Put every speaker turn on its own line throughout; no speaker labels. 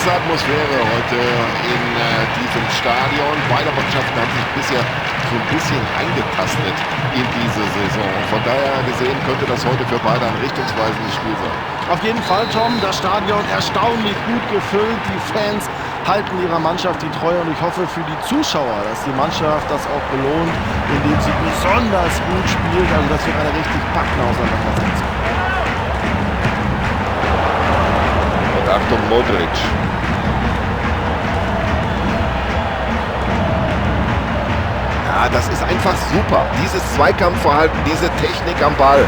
Klasse Atmosphäre heute in diesem Stadion. Beide Mannschaften haben sich bisher so ein bisschen eingetastet in diese Saison. Von daher gesehen könnte das heute für beide ein richtungsweisendes Spiel sein.
Auf jeden Fall, Tom, das Stadion erstaunlich gut gefüllt. Die Fans halten ihrer Mannschaft die Treue und ich hoffe für die Zuschauer, dass die Mannschaft das auch belohnt, indem sie besonders gut spielt. Also das wird eine richtig packende Auseinandersetzung.
Und Achtung, Modric. Ja, das ist einfach super. Dieses Zweikampfverhalten, diese Technik am Ball.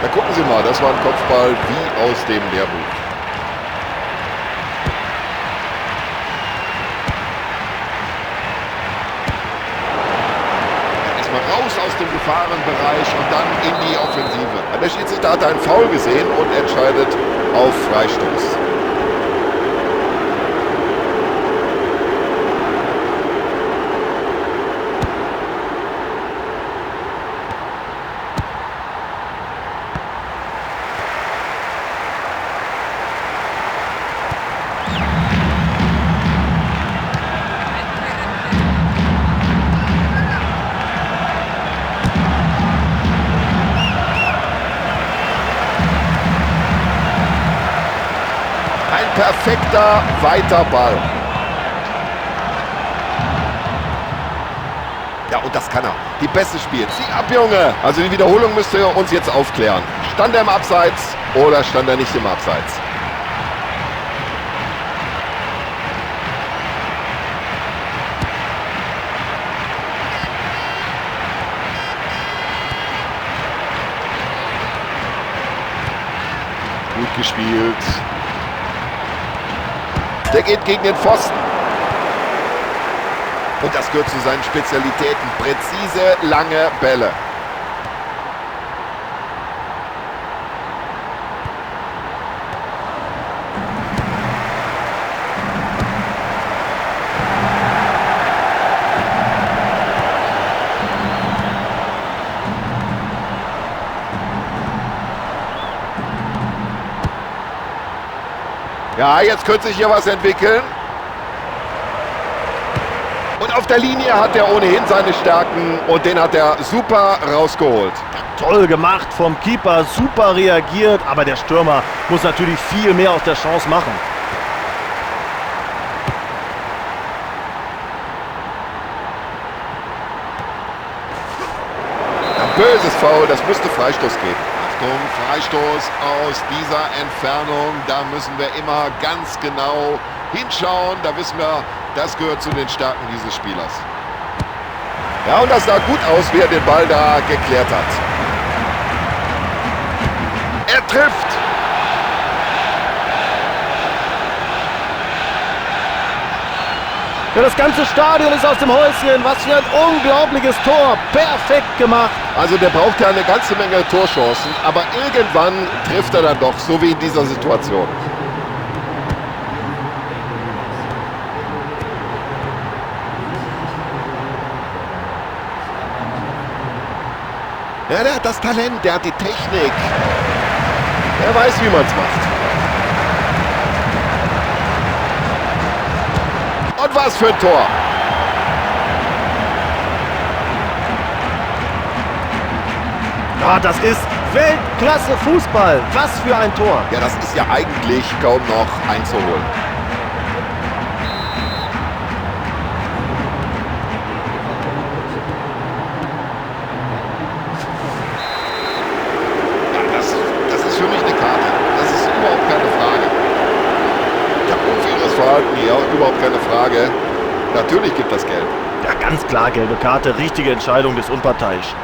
Da gucken Sie mal, das war ein Kopfball wie aus dem Lehrbuch. Erstmal raus aus dem Gefahrenbereich und dann in die Offensive. Der Schiedsrichter hat einen Foul gesehen und entscheidet auf Freistoß. Perfekter, weiter Ball. Ja, und das kann er. Die Pässe spielt. Zieh ab, Junge! Also die Wiederholung müsste er uns jetzt aufklären. Stand er im Abseits oder stand er nicht im Abseits? Gut gespielt. Der geht gegen den Pfosten. Und das gehört zu seinen Spezialitäten. Präzise, lange Bälle. Ja, jetzt könnte sich hier was entwickeln. Und auf der Linie hat er ohnehin seine Stärken und den hat er super rausgeholt.
Toll gemacht vom Keeper, super reagiert, aber der Stürmer muss natürlich viel mehr aus der Chance machen.
Ein böses Foul, das müsste Freistoß geben. Achtung, Freistoß aus dieser Entfernung, da müssen wir immer ganz genau hinschauen. Da wissen wir, das gehört zu den Stärken dieses Spielers. Ja, und das sah gut aus, wie er den Ball da geklärt hat. Er trifft!
Ja, das ganze Stadion ist aus dem Häuschen. Was für ein unglaubliches Tor. Perfekt gemacht.
Also der braucht ja eine ganze Menge Torchancen, aber irgendwann trifft er dann doch, so wie in dieser Situation. Ja, der hat das Talent, der hat die Technik. Der weiß, wie man's macht. Und was für ein Tor!
Ja, das ist Weltklasse Fußball. Was für ein Tor.
Ja, das ist ja eigentlich kaum noch einzuholen. Ja, das ist für mich eine Karte. Das ist überhaupt keine Frage. Ich habe unfaires Verhalten hier, überhaupt keine Frage. Natürlich gibt das Gelb.
Ja, ganz klar gelbe Karte. Richtige Entscheidung des Unparteiischen.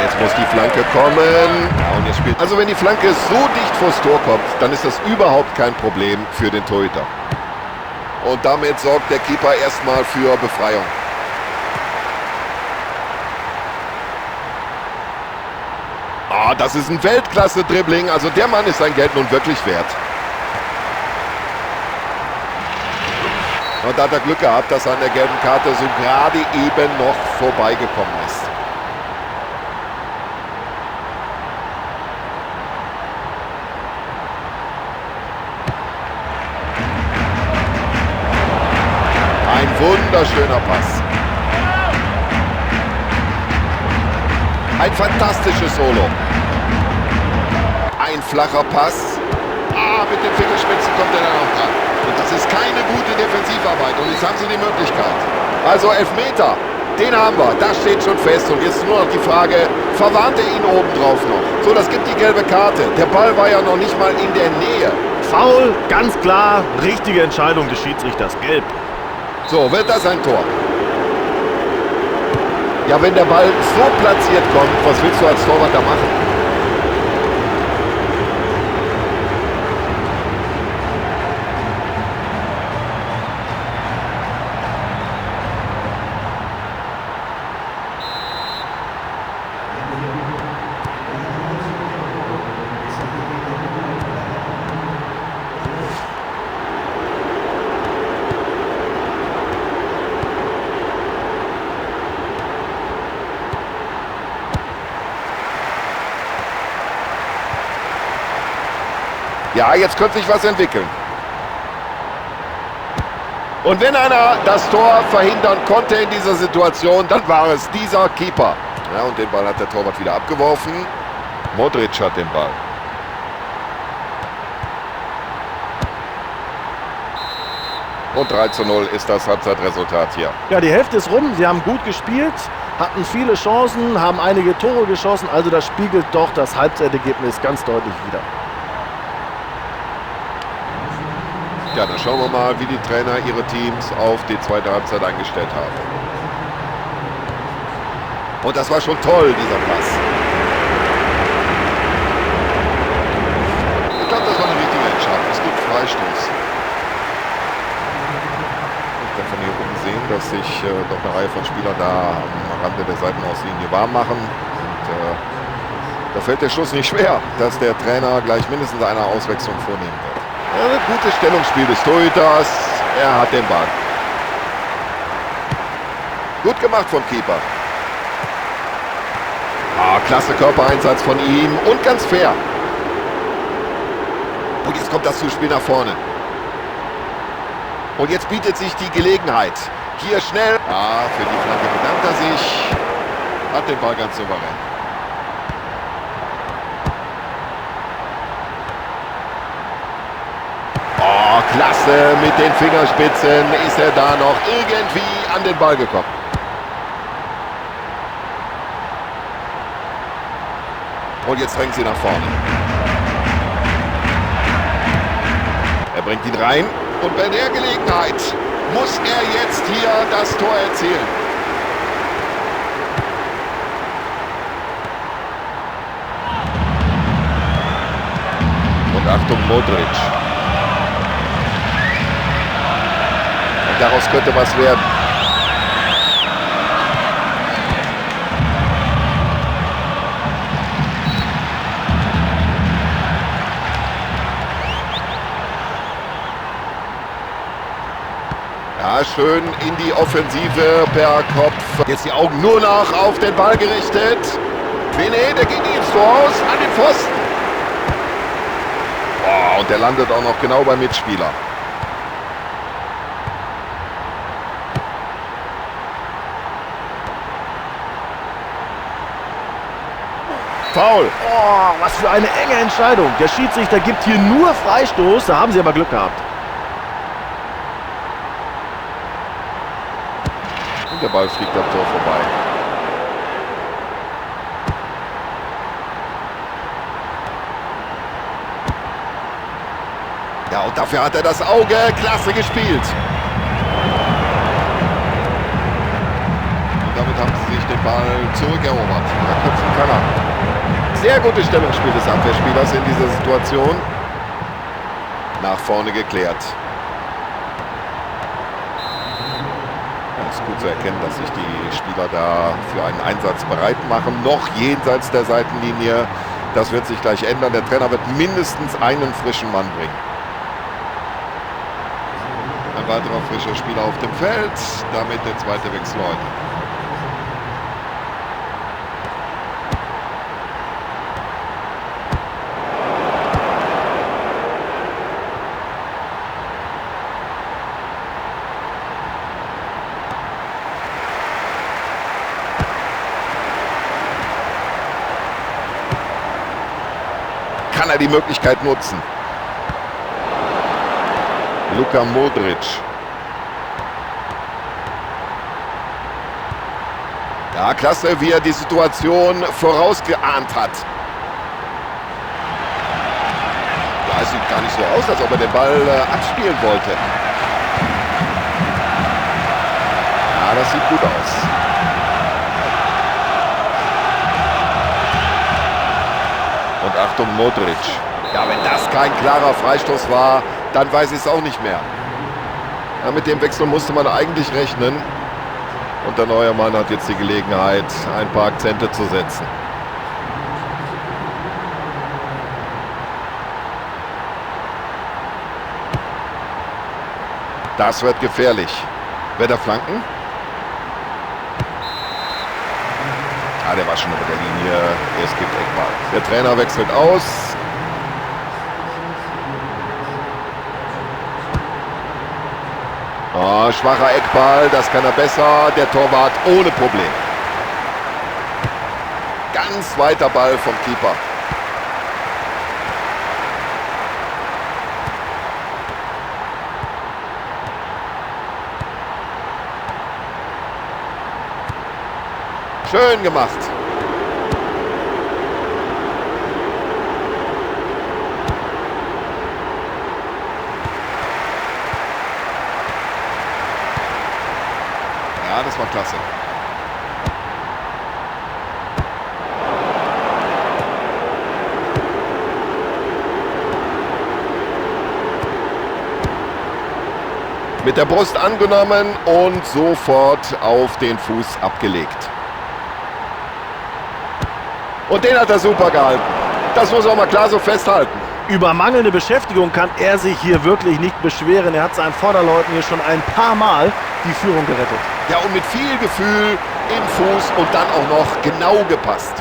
Jetzt muss die Flanke kommen. Ja, und jetzt spielt. Also wenn die Flanke so dicht vors Tor kommt, dann ist das überhaupt kein Problem für den Torhüter. Und damit sorgt der Keeper erstmal für Befreiung. Oh, das ist ein Weltklasse-Dribbling. Also der Mann ist sein Geld nun wirklich wert. Und da hat er Glück gehabt, dass er an der gelben Karte so gerade eben noch vorbeigekommen ist. Ein wunderschöner Pass. Ein fantastisches Solo. Ein flacher Pass. Ah, mit den Fingerspitzen kommt er dann auch dran. Und das ist keine gute Defensivarbeit. Und jetzt haben sie die Möglichkeit. Also Elfmeter, den haben wir. Das steht schon fest. Und jetzt nur noch die Frage, verwarnt er ihn obendrauf noch? So, das gibt die gelbe Karte. Der Ball war ja noch nicht mal in der Nähe.
Foul, ganz klar. Richtige Entscheidung des Schiedsrichters. Gelb.
So, wird das ein Tor? Ja, wenn der Ball so platziert kommt, was willst du als Torwart da machen? Ja, jetzt könnte sich was entwickeln. Und wenn einer das Tor verhindern konnte in dieser Situation, dann war es dieser Keeper. Ja, und den Ball hat der Torwart wieder abgeworfen. Modric hat den Ball. Und 3:0 ist das Halbzeitresultat hier.
Ja, die Hälfte ist rum. Sie haben gut gespielt, hatten viele Chancen, haben einige Tore geschossen. Also das spiegelt doch das Halbzeitergebnis ganz deutlich wider.
Ja, dann schauen wir mal, wie die Trainer ihre Teams auf die zweite Halbzeit eingestellt haben. Und das war schon toll, dieser Pass. Ich glaube, das war eine richtige Entscheidung. Es gibt Freistoß. Ich kann von hier oben sehen, dass sich doch eine Reihe von Spielern da am Rande der Seitenauslinie warm machen. Und da fällt der Schuss nicht schwer, dass der Trainer gleich mindestens eine Auswechslung vornehmen wird. Ja, gutes Stellungsspiel des Torhüters. Er hat den Ball. Gut gemacht vom Keeper. Ah, klasse Körpereinsatz von ihm und ganz fair. Und jetzt kommt das Zuspiel nach vorne. Und jetzt bietet sich die Gelegenheit. Hier schnell. Ah, für die Flanke bedankt er sich. Hat den Ball ganz souverän. Oh, klasse, mit den Fingerspitzen ist er da noch irgendwie an den Ball gekommen. Und jetzt drängen sie nach vorne. Er bringt ihn rein. Und bei der Gelegenheit muss er jetzt hier das Tor erzielen. Und Achtung, Modric. Und daraus könnte was werden. Ja, schön in die Offensive per Kopf. Jetzt die Augen nur noch auf den Ball gerichtet. Bene, der geht nicht ins Tor aus, an den Pfosten. Oh, und der landet auch noch genau beim Mitspieler. Foul.
Oh, was für eine enge Entscheidung. Der Schiedsrichter gibt hier nur Freistoß, da haben sie aber Glück gehabt.
Und der Ball fliegt am Tor vorbei. Ja, und dafür hat er das Auge. Klasse gespielt. Und damit haben sie sich den Ball zurückerobert. Da köpfen kann er. Sehr gutes Stellungsspiel des Abwehrspielers in dieser Situation. Nach vorne geklärt. Es ist gut zu erkennen, dass sich die Spieler da für einen Einsatz bereit machen. Noch jenseits der Seitenlinie. Das wird sich gleich ändern. Der Trainer wird mindestens einen frischen Mann bringen. Ein weiterer frischer Spieler auf dem Feld. Damit der zweite Wechsel heute. Kann er die Möglichkeit nutzen? Luka Modric. Ja, klasse, wie er die Situation vorausgeahnt hat. Ja, es sieht gar nicht so aus, als ob er den Ball abspielen wollte. Ja, das sieht gut aus. Und Achtung, Modric. Ja, wenn das kein klarer Freistoß war, dann weiß ich es auch nicht mehr. Ja, mit dem Wechsel musste man eigentlich rechnen. Und der neue Mann hat jetzt die Gelegenheit, ein paar Akzente zu setzen. Das wird gefährlich. Wird er flanken? Ah, der war schon über der Linie. Es gibt Eckball. Der Trainer wechselt aus. Oh, schwacher Eckball, das kann er besser. Der Torwart ohne Problem. Ganz weiter Ball vom Keeper. Schön gemacht. Ja, das war klasse. Mit der Brust angenommen und sofort auf den Fuß abgelegt. Und den hat er super gehalten. Das muss man mal klar so festhalten.
Über mangelnde Beschäftigung kann er sich hier wirklich nicht beschweren. Er hat seinen Vorderleuten hier schon ein paar Mal die Führung gerettet.
Ja, und mit viel Gefühl im Fuß und dann auch noch genau gepasst.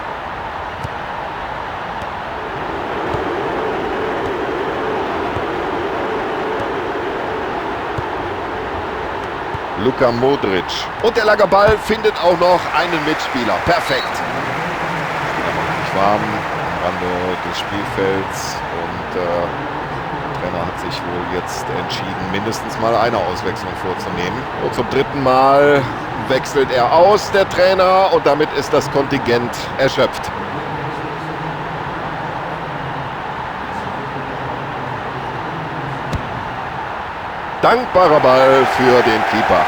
Luka Modric. Und der lange Ball findet auch noch einen Mitspieler. Perfekt. Warm am Rande des Spielfelds und der Trainer hat sich wohl jetzt entschieden, mindestens mal eine Auswechslung vorzunehmen. Und zum dritten Mal wechselt er aus, der Trainer, und damit ist das Kontingent erschöpft. Dankbarer Ball für den Keeper.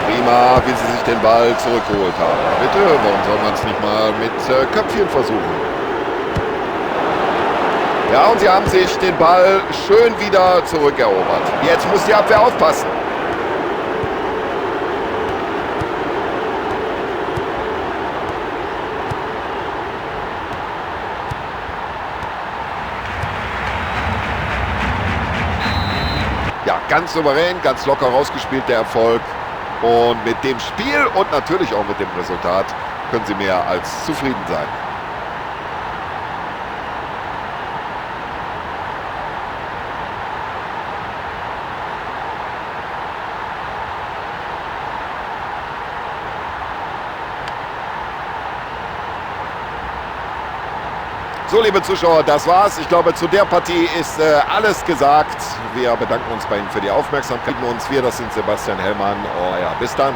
Prima, wie sie sich den Ball zurückgeholt haben. Bitte, warum soll man es nicht mal mit Köpfchen versuchen? Ja, und sie haben sich den Ball schön wieder zurückerobert. Jetzt muss die Abwehr aufpassen. Ja, ganz souverän, ganz locker rausgespielt, der Erfolg. Und mit dem Spiel und natürlich auch mit dem Resultat können sie mehr als zufrieden sein. So, liebe Zuschauer, das war's. Ich glaube, zu der Partie ist alles gesagt. Wir bedanken uns bei Ihnen für die Aufmerksamkeit. Wir, das sind Sebastian Hellmann. Oh ja, bis dann.